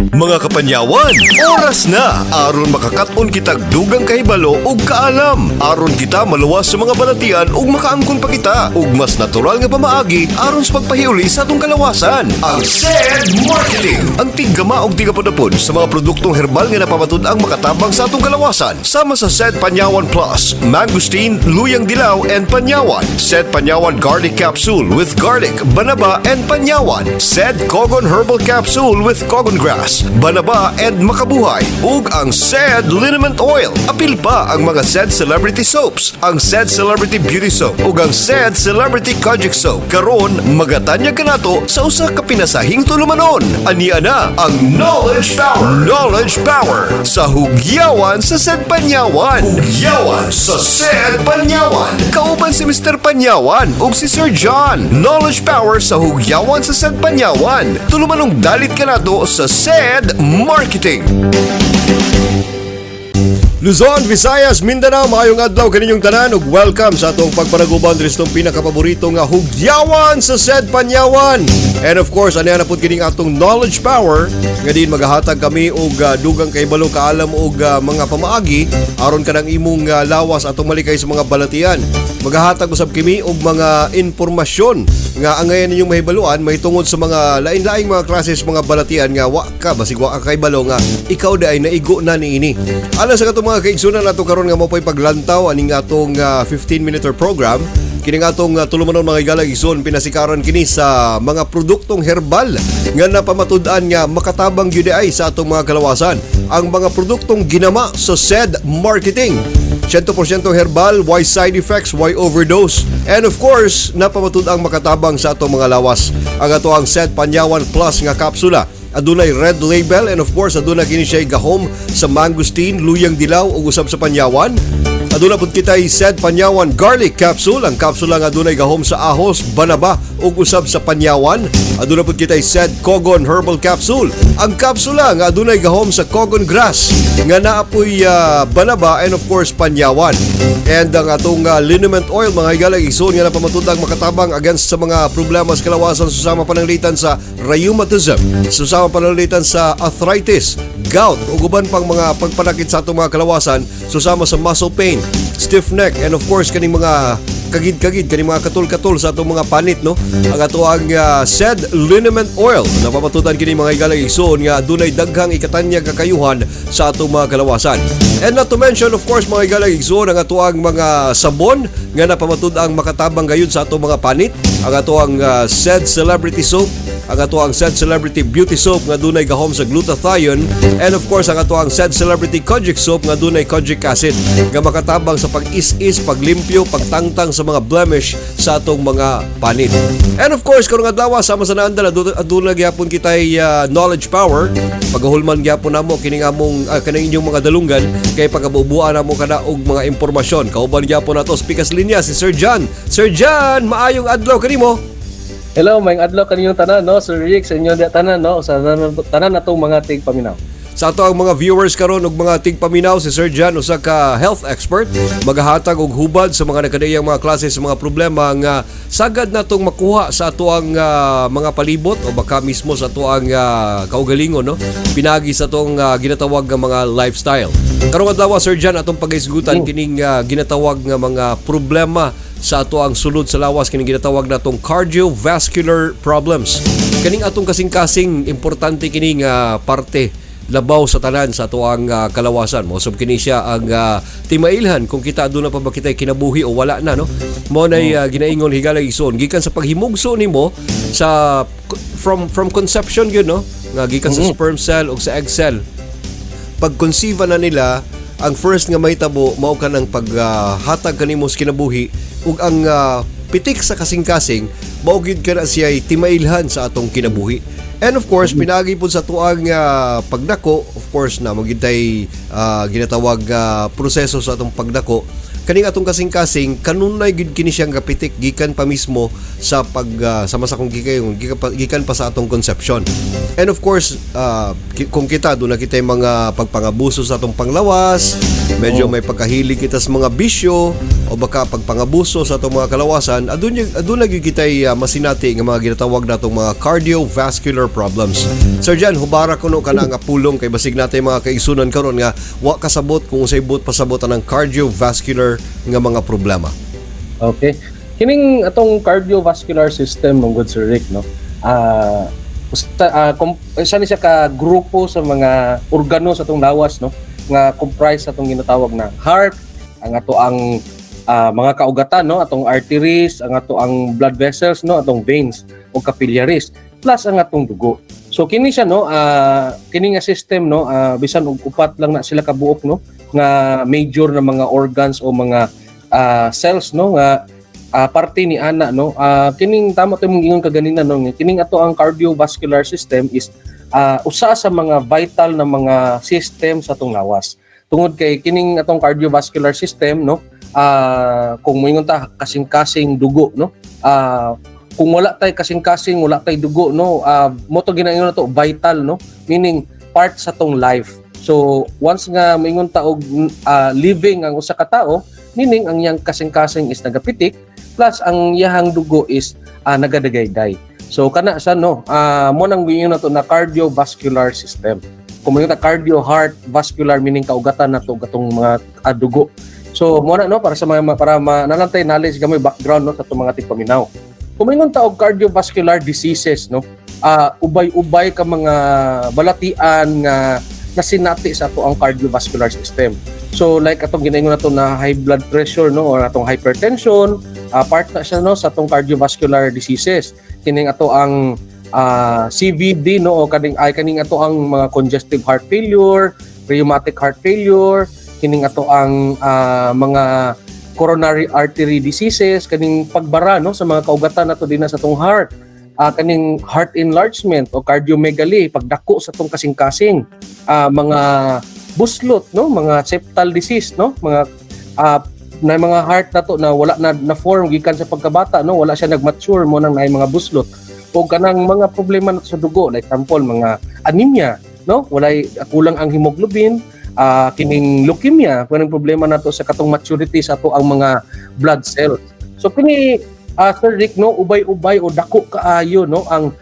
Mga kapanyawan, oras na aron makakaton kitag dugang kahibalo ug kaalam. Aron kita maluwas sa mga balatian ug makaangkon pa kita ug mas natural nga pamaagi aron sa pagpahiuli sa atong kalawasan. Ang SED Marketing, ang tiggama og tigapudapod sa mga produktong herbal nga napamatud-ang makatabang sa atong kalawasan. Sama sa SED Panyawan Plus, Mangosteen, Luyang Dilaw and Panyawan. SED Panyawan Garlic Capsule with garlic, banaba and panyawan. SED Kogon Herbal Capsule with kogon grass, banaba and makabuhay. Ug ang SED Liniment Oil. Apil pa ang mga SED Celebrity Soaps, ang SED Celebrity Beauty Soap ug ang SED Celebrity Kojic Soap. Karon magatanyag kanato sa usa ka pinasahing tulumanon. Ania na ang Knowledge Power. Knowledge Power sa Hugyawan sa SED Panyawan. Hugyawan sa SED Panyawan. Kauban si Mr. Panyawan ug si Sir John. Knowledge Power sa Hugyawan sa SED Panyawan. Tulumanong dalit kanato sa SED Marketing. Luzon, Visayas, Mindanao, maayong adlaw kaninyong tanan ug welcome sa atong pagpanaguban diri sa atong pinakapaborito nga hugyawan sa SED Panyawan. And of course, ani na pud kining atong Knowledge Power nga diin magahatag kami og dugang kahibalo, kaalam og mga pamaagi aron kanang imong lawas atong malikay sa mga balatian. Magahatag usab kami og mga impormasyon nga angayan ninyong mahibaluan mahitungod sa mga lain-laing mga klases mga balatian nga wa ka basig wa ka kahibalo nga ikaw di ay naigo na niini. Alang sa katong mga kaigsunan nato karon nga mo po'y paglantaw aning atong 15 minute program, kini nga atong tulumanon, mga higalang igsoon, pinasikaran kini sa mga produktong herbal nga napamatud-an nga makatabang gyud ay sa atong mga kalawasan. Ang mga produktong ginama sa SED Marketing. 100% herbal, why side effects, why overdose? And of course, napamatud-ang makatabang sa atong mga lawas. Ang ato ang SED Panyawan Plus nga kapsula adunay red label and of course aduna kini siya gahom sa mangosteen, luyang dilaw ug usab sa panyawan. Aduna pud kitay SED Panyawan Garlic Capsule, ang kapsula nga adunay gahom sa ahos, banaba ug usab sa panyawan. Aduna pud kitay SED Kogon Herbal Capsule, ang kapsula nga adunay gahom sa kogon grass nga naapoy banaba and of course panyawan. And ang atong liniment oil, mga higalang igsoon, nga napamatud-ang makatabang against sa mga problema sa kalawasan susama pananglitan sa rheumatism, susama pananglitan sa arthritis, gout ug uban pang mga pagpanakit sa atong mga kalawasan susama sa muscle pain, stiff neck and of course kaning mga kagid-kagid, kaning mga katul-katul sa atong mga panit, no? Ang ato ang SED Liniment Oil, napamatudan kini, mga higalang igsoon, nga adunay daghang ikatanyag kakayuhan sa atong mga kalawasan. And not to mention, of course, mga higalang igsoon, ang ato ang mga sabon nga napamatud-ang makatabang gayud sa atong mga panit, ang ato ang SED Celebrity Soap, ang ato ang SED Celebrity Beauty Soap nga dunay gahom sa glutathione, and of course ang ato ang SED Celebrity Kojic Soap nga dunay kojic acid nga makatabang sa pag-is-is, paglimpyo, pagtangtang sa mga blemish sa atong mga panit. And of course, karong adlaw, sama sa naandal, aduna gyapon kitay Knowledge Power. Pagahulman gyapon namo kining among kaning inyong mga dalunggan kay pagabubuan namo kada og mga impormasyon. Kauban gyapon nato sa pikas linya si Sir John. Sir John, maayong adlaw kanimo. Hello, maayong adlaw kaninyong tanan, no? Sir Rick, sa inyo diya tanan, no? Sa tanan, tanan natong mga tigpaminaw. Sa ato ang mga viewers karon ug mga tigpaminaw, si Sir John usa ka health expert, magahatag og hubad sa mga nagkadaiyang mga klase sa mga problema nga sagad natong makuha sa ato ang mga palibot o baka mismo sa ato ang kaugalingon, no, pinagi sa atong ginatawag nga mga lifestyle. Karong adlaw, Sir John, atong pagahisgutan kining ginatawag nga mga problema sa ato ang sulod sa lawas, kining ginatawag natong cardiovascular problems. Kaning atong kasing-kasing, importante kini nga parte labaw sa tanan sa ato ang kalawasan. Mosab kini siya ang timailhan kung kita aduna pa ba kitay kinabuhi o wala na, no? Mo nay ginaingon, higalang igsoon, gikan sa paghimugso nimo sa from conception gyud, no, nga gikan sa sperm cell ug sa egg cell, pag-conceive na nila, ang first nga mahitabo mao kanang paghatag kanimo sa kinabuhi ug ang pitik sa kasing-kasing mao gyud kana siya timailhan sa atong kinabuhi. And of course, pinaagi pud sa tuang pagdako, of course na magintay ginatawag proseso sa atong pagdako, kaning atong kasing-kasing kanunay gid kini siyang gapitik gikan pa mismo sa pag sama sa kung gikan, gikan pa sa atong conception. And of course, kung kita doon na kita yung mga pagpangabuso sa atong panglawas, Medyo may pagkahilig kita sa mga bisyo o baka pagpangabuso sa atong mga kalawasan, aduna gyud kitay masinati nga mga ginatawag natong mga cardiovascular problems. Sir Jan, hubara kuno kana nga pulong kay basig natay mga kaigsunan karon nga wa kasabot kung unsay buot pasabot ang cardiovascular nga mga problema. Okay. Kining atong cardiovascular system, mong good, Sir Rick, no? Usa ni siya ka grupo sa mga organo sa atong lawas, no, nga comprise sa atong ginatawag na heart, ang ato ang mga kaugatan, no, atong arteries, ang ato ang blood vessels, no, atong veins o capillaries, plus ang atong dugo. So kini siya, no, kini nga system, no, bisan og upat lang na sila kabuok, no, nga major na mga organs o mga cells, no, nga parte ni ana, no. Kining tama to imong ingon kaganina, no, nga kining ato ang cardiovascular system is usa sa mga vital na mga system sa atong lawas tungod kay kining atong cardiovascular system, no, kung moingon ta kasing-kasing dugo, no, kung wala tay kasing-kasing, wala tay dugo, no. Mo to ginaingon nato vital, no, meaning part sa tong life. So once nga moingon ta og living ang usa ka tawo, meaning ang iyang kasing-kasing is nagapitik plus ang iyahang dugo is nagadagayday. So kana sa, no, mo nang giingon nato na cardiovascular system. Kung moingon ta cardio, heart, vascular, meaning kaugatan nato katong mga dugo. So mo na, no, para sa mga para ma, nalantay knowledge gamay background, no, sa atong mga tigpaminaw. Kung moingon ta og cardiovascular diseases, no, ubay-ubay ka mga balatian nga nasinati sa ato ang cardiovascular system. So like atong ginaingon nato na high blood pressure, no, or atong hypertension, part na siya, no, sa atong cardiovascular diseases. Kining ato ang CVD, no, o kaning ay kaning ato ang mga congestive heart failure, rheumatic heart failure, kining ato ang mga coronary artery diseases, kaning pagbara, no, sa mga kaugatan nato dinha sa atong heart. Kaning heart enlargement o cardiomegaly, pagdako sa atong kasing-kasing, mga buslot, no, mga septal disease, no, mga na mga heart nato na wala na na form gikan sa pagkabata, no, wala siya nagmature, mo nang naay mga buslot o kanang mga problema nato sa dugo, like example mga anemia, no, walay kulang ang hemoglobin, kining leukemia, kanang problema nato sa katong maturity sa ato ang mga blood cells. So kini, Sir Rick, no, ubay-ubay o dako kaayo, no, ang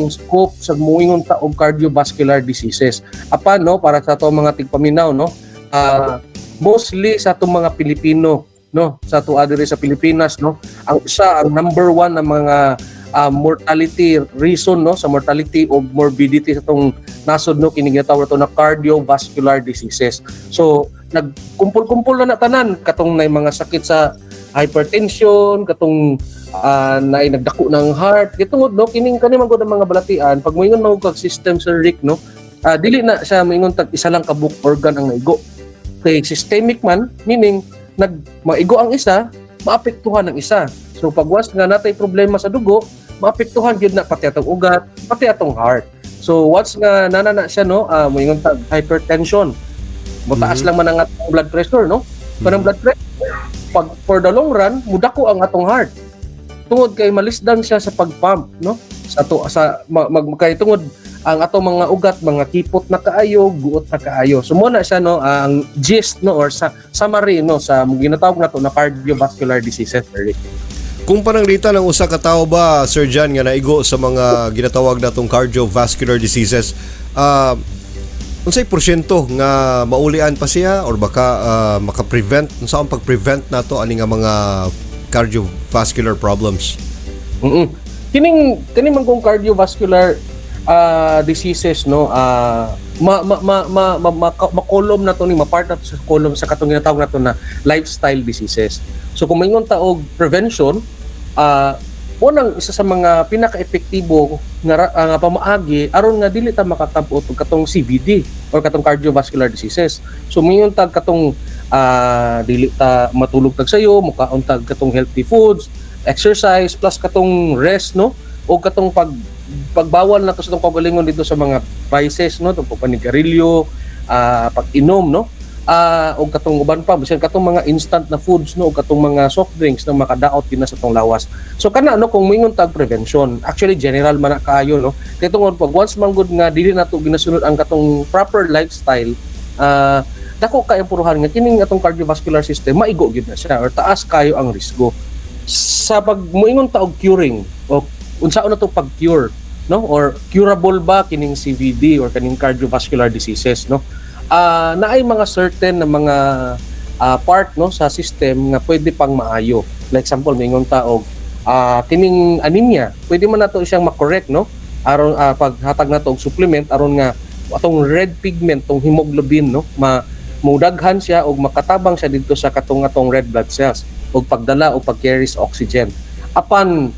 scope sa muingon ta og cardiovascular diseases. Apan, no, para sa ato mga tigpaminaw, no, mostly sa atong mga Pilipino, no, sa ato diri sa Pilipinas, no, ang isa ang number one na mga mortality reason, no, sa mortality o morbidity sa atong nasod, no, kini ginatawag nato na cardiovascular diseases. So nagkumpul-kumpul na na tanan katong nay mga sakit sa hypertension, katong naay nagdako ng heart. Gitungod, no, kining kani man gud ang mga balatian, pag moingon man kag system, Sir Rick, no, dili na siya moingon tag isa lang ka buok organ ang naigo. Kay systemic man, meaning nag maigo ang isa, maapektuhan ang isa. So pag once nga natay problema sa dugo, maapektuhan gyud na pati atong ugat, pati atong heart. So once nga nana na siya, no, moingon tag hypertension, mutaas lang man ang atong blood pressure, no? Kanang blood pressure, pag for the long run, mudako ang atong heart. Tungod kay malisdan siya sa pag-pump, no? Sa to sa mag, kay tungod ang atong mga ugat, mga kipot na kaayo, guot na kaayo. So mo na siya, no, ang gist, no, or sa summary, no, sa ginatawag nato na cardiovascular diseases, Eric. Kung pananglitan ang usa ka tawo ba, Sir John, nga naigo sa mga ginatawag natong cardiovascular diseases, unsay porsyento nga maulian pa siya or baka maka-prevent, unsa ang pag-prevent nato ani nga mga cardiovascular problems? Kining kini man kung cardiovascular diseases, no, ma ma ma ma, ma, ma, makolom na to ni mapart na to sa column sa katong ginatawag nato na lifestyle diseases. So kung maingon ta og prevention, unang isa sa mga pinaka-epektibo nga pamaagi aron nga dili ta makatabot og katong CVD or katong cardiovascular diseases. So moingon tag katong dili ta matulog tag sayo, mukaon tag katong healthy foods, exercise, plus katong rest, no, o katong pagbawal na to sa atong kaugalingon dito sa mga vices, no, tong panigarilyo, pag-inom, no, og katong uban pa, bisan katong mga instant na foods, no, o katong mga soft drinks na makadaot din na sa atong lawas. So kana, no, kung moingon tag prevention, actually general man na kaayo, no, kay tungod pag once man gud nga dili nato ginasunod ang katong proper lifestyle, Dako kay ang puruhan nga kining atong cardiovascular system maigo gyud na siya or taas kayo ang risgo. Sa pag muingon ta og curing o unsaon na to pag-cure, no, or curable ba kining CVD or kaning cardiovascular diseases, no, naay mga certain na mga part, no, sa system nga pwede pang maayo. Like example, moingon ta og kining anemia, pwede man nato siyang ma-correct, no, aron paghatag nato og supplement aron nga atong red pigment, tong hemoglobin, no, ma mudaghan siya og makatabang siya didto sa katong atong red blood cells og pagdala o pag-carry sa oxygen. Apan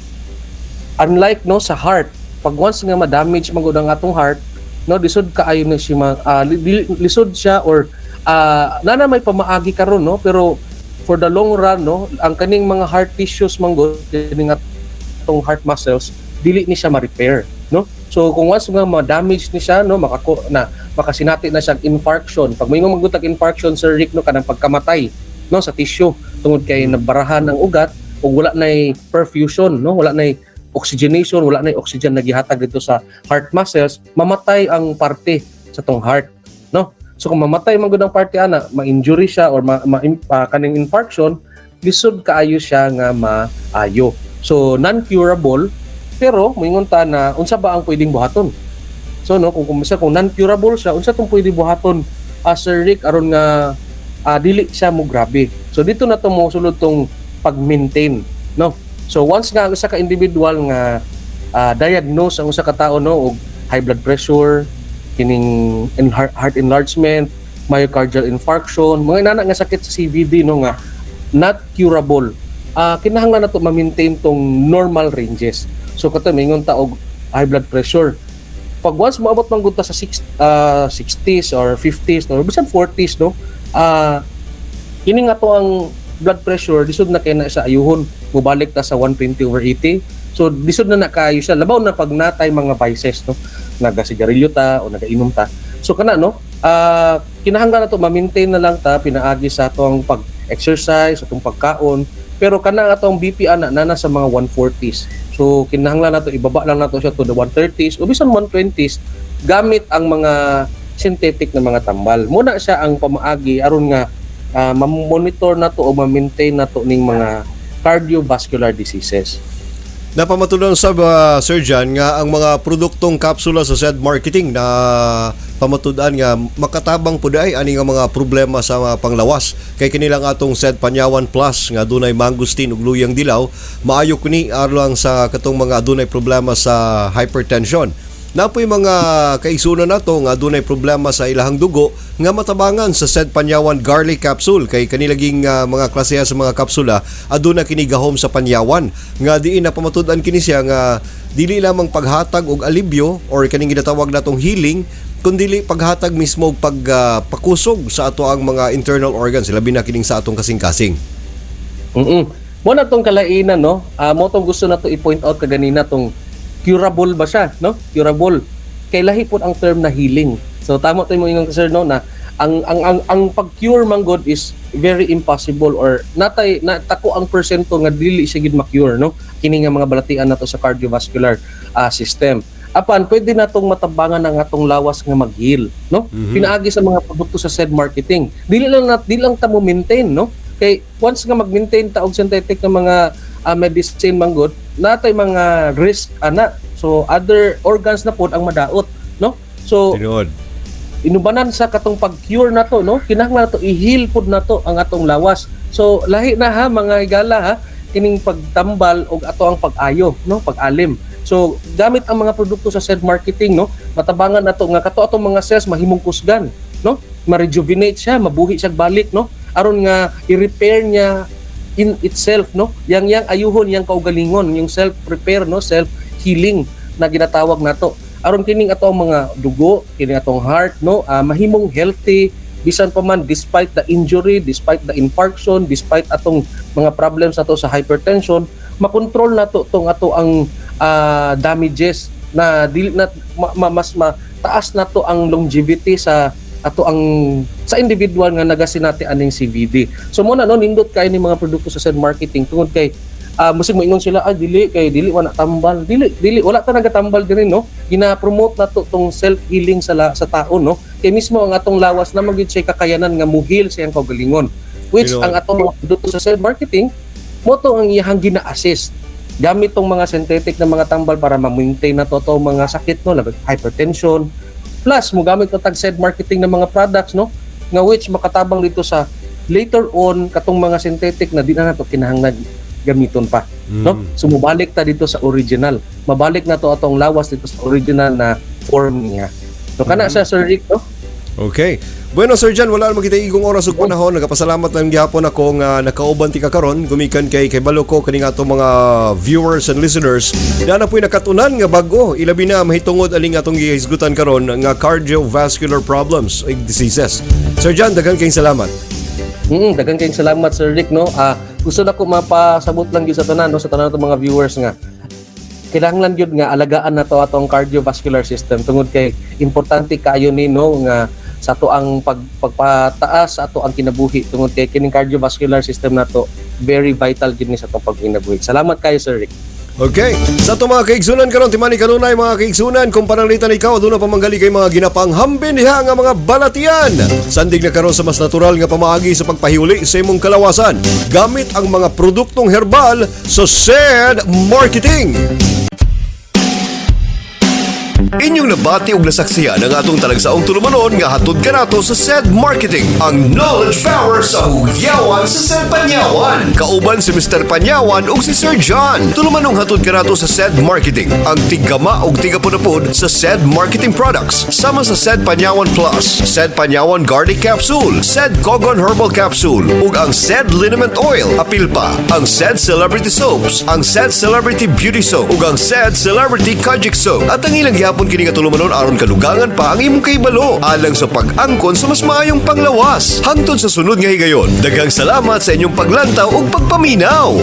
unlike, no, sa heart, pag once nga ma-damage man gud ang atong heart, no, lisod kaayo na siya lisod siya or nana may pamaagi karon, no, pero for the long run, no, ang kaning mga heart tissues man gud, kining atong heart muscles, dili ni siya ma-repair, no. So kung once nga ma-damage ni siya, no, makako na makasinati na siya infarction. Pag moingon man gud tag infarction, Sir Rick, no, kanang pagkamatay, no, sa tissue tungod kay nabarahan ang ugat ug wala nay perfusion, no, wala nay oxygenation, wala nay oxygen na gihatag dito sa heart muscles, mamatay ang parte sa tong heart, no. So kung mamatay man gud ang parte ana, ma-injury siya or kaning infarction, lisod kaayo siya nga maayo. So non-curable, pero moingon ta na unsa ba ang pwedeng buhaton? So no, kung non-curable siya, unsa tong pwede buhaton, Sir Rick, aron nga dili siya mo grabe? So dito na to mo sulod tong pag-maintain, no. So once nga ang usa ka individual nga diagnose ang usa ka tawo, no, og high blood pressure, kining heart enlargement, myocardial infarction, mga inana nga sakit sa CVD, no, nga not curable. Kinahanglan na to ma-maintain tong normal ranges. So kato mingon ta og high blood pressure. Pag once moabot man gud ta sa 60s or 50s, no, bisan 40s, no, kini nga to ang blood pressure lisod na kay na sa ayuhon, mobalik ta sa 120 over 80. So lisod na na kaayo siya, labaw na pag natay mga vices, no, nagasigarilyo ta o nagainom ta. So kana, no, kinahanglan na to ma-maintain na lang ta pinaagi sa atong pag-exercise, atong pagkaon. Pero kana atong BP ana nana sa mga 140s. So kinahanglan nato ibaba lang nato siya to the 130s o bisan 120s gamit ang mga synthetic na mga tambal. Muna siya ang pamaagi aron nga ma-monitor nato o ma-maintain nato ning mga cardiovascular diseases. Napamatulan sa Sir John nga ang mga produktong kapsula sa said marketing na pamatud-an nga makatabang pud ay ani nga mga problema sa mga panglawas, kay kinilang atong said Panyawan Plus nga dunay mangosteen ug luyang dilaw, maayo kini alang sa katong mga adunay problema sa hypertension. Napoy mga kaigsunan nato nga adunay problema sa ilahang dugo nga matabangan sa said Panyawan Garlic Capsule, kay kanilaging mga klase sa mga kapsula aduna kini gahom sa panyawan nga diin na pamatud-an kini siya nga dili lamang paghatag og alibyo or kaning ginatawag natong healing, kundili paghatag mismo og pagpakusog sa ato ang mga internal organs, labi na kining sa atong kasing-kasing. Mo na tong kalainan, no. Mo tong gusto na to i-point out kaganina, tong curable ba siya, no? Curable. Kay lahi pud ang term na healing. So tama to mo ingon, sir, no, na ang pag-cure man god is very impossible or natay na tako ang porsyento nga dili siya gid ma-cure, no, kini nga mga balatian nato sa cardiovascular system. Apan pwede natong matabangan ang atong lawas nga mag-heal, no, pinaagi sa mga produkto sa said marketing. Dili lang ta mo maintain, no, kay once nga mag-maintain ta og synthetic nga mga medicine man gud, natay mga risk ana. So other organs na pod ang madaot, no. So Tinuod. Inubanan sa katong pag-cure na to, no, kinahanglan nato i-heal pud nato ang atong lawas. So lahi na ha, mga higala, ha, kining pagtambal og ato ang pag-ayo, no, pag-alim. So gamit ang mga produkto sa said marketing, no, matabangan nato nga kato atong mga cells mahimong kusgan, no, ma-rejuvenate siya, mabuhi siya balik, no, aron nga i-repair niya in itself, no, yang yang ayuhon yang kaugalingon, yung self repair, no, self healing na ginatawag nato, aron kining ato ang mga dugo, kining atong heart, no, mahimong healthy bisan pa man despite the injury, despite the infarction, despite atong mga problems nato sa hypertension, makontrol nato tong ato ang damages na dili na mas mataas nato ang longevity sa ato ang sa individual nga nagasinati aning CVD. So mo na, no, nindot kay ni mga produkto sa said marketing tungod kay Musig moingon sila, "Ah, dili kay dili wala tambal." Dili, dili, wala ta nagatambal diri, no? Gina-promote nato tong self-healing sa tao, no? Kay mismo ang atong lawas na magyud siya kakayanan nga muheal sa iyang kaugalingon. Which Tinuod. Ang atong mga produkto sa self marketing mo to ang iyang gina-assist gamit tong mga synthetic na mga tambal para ma-maintain na to mga sakit, no, labi hypertension. Plus mo gamit na tag said marketing ng mga products, no, nga which makatabang dito sa later on katong mga synthetic na di na nato kinahanglan gamiton pa, no? So mobalik ta dito sa original, mabalik na to atong lawas dito sa original na form niya. So kana sa Sir Rick, no? Okay. Bueno, Sir John, wala naman kita igong oras ug panahon. Nagapasalamat lang gihapon ako nga nakauban ti ka karon gumikan kay kay balo ko kaning atong mga viewers and listeners. Na na po'y nakatunan nga bag-o, ilabi na mahitungod aning atong gihisgutan karon nga cardiovascular problems ug diseases. Sir John, daghan kayong salamat. Daghan kayong salamat, Sir Rick, no. Gusto na ko mapasabot lang gyud sa tanan, no, sa tanan atong mga viewers nga kinahanglan gyud nga alagaan na to atong cardiovascular system tungod kay importante kaayo ni, no, nga sa ato ang pagpataas sa ato ang kinabuhi tungod kay kining cardiovascular system nato, very vital gyud ni sa atong pagkinabuhi. Salamat kayo, Sir Rick. Okay. Sa ato mga kaigsunan karon, timani kanunay mga kaigsunan, kung pananglitan ikaw aduna pa manggali kay mga ginapanghamben diha nga mga balatian. Sandig na karon sa mas natural nga pamaagi sa pagpahiuli sa imong kalawasan gamit ang mga produktong herbal sa said marketing. Inyong nabati og nasaksihan ang atong talagsaong tulumanon nga hatod kanato sa said marketing, ang knowledge power sa hugyawan sa said Panyawan. Kauban si Mr. Panyawan ug si Sir John. Tulumanong hatod kanato sa said marketing, ang tiggama ug tigapunapod sa said marketing products. Sama sa said Panyawan Plus, said Panyawan Garlic Capsule, said Kogon Herbal Capsule, ug ang said Liniment Oil. Apil pa ang said Celebrity Soaps, ang said Celebrity Beauty Soap, ug ang said Celebrity Kojic Soap. At ang ilang gihapon kini nga tulumanon aron kadugangan pa ang imong kahibalo alang sa pag-angkon sa mas maayong panglawas. Hangtod sa sunod nga higayon. Daghang salamat sa inyong paglantaw ug pagpaminaw.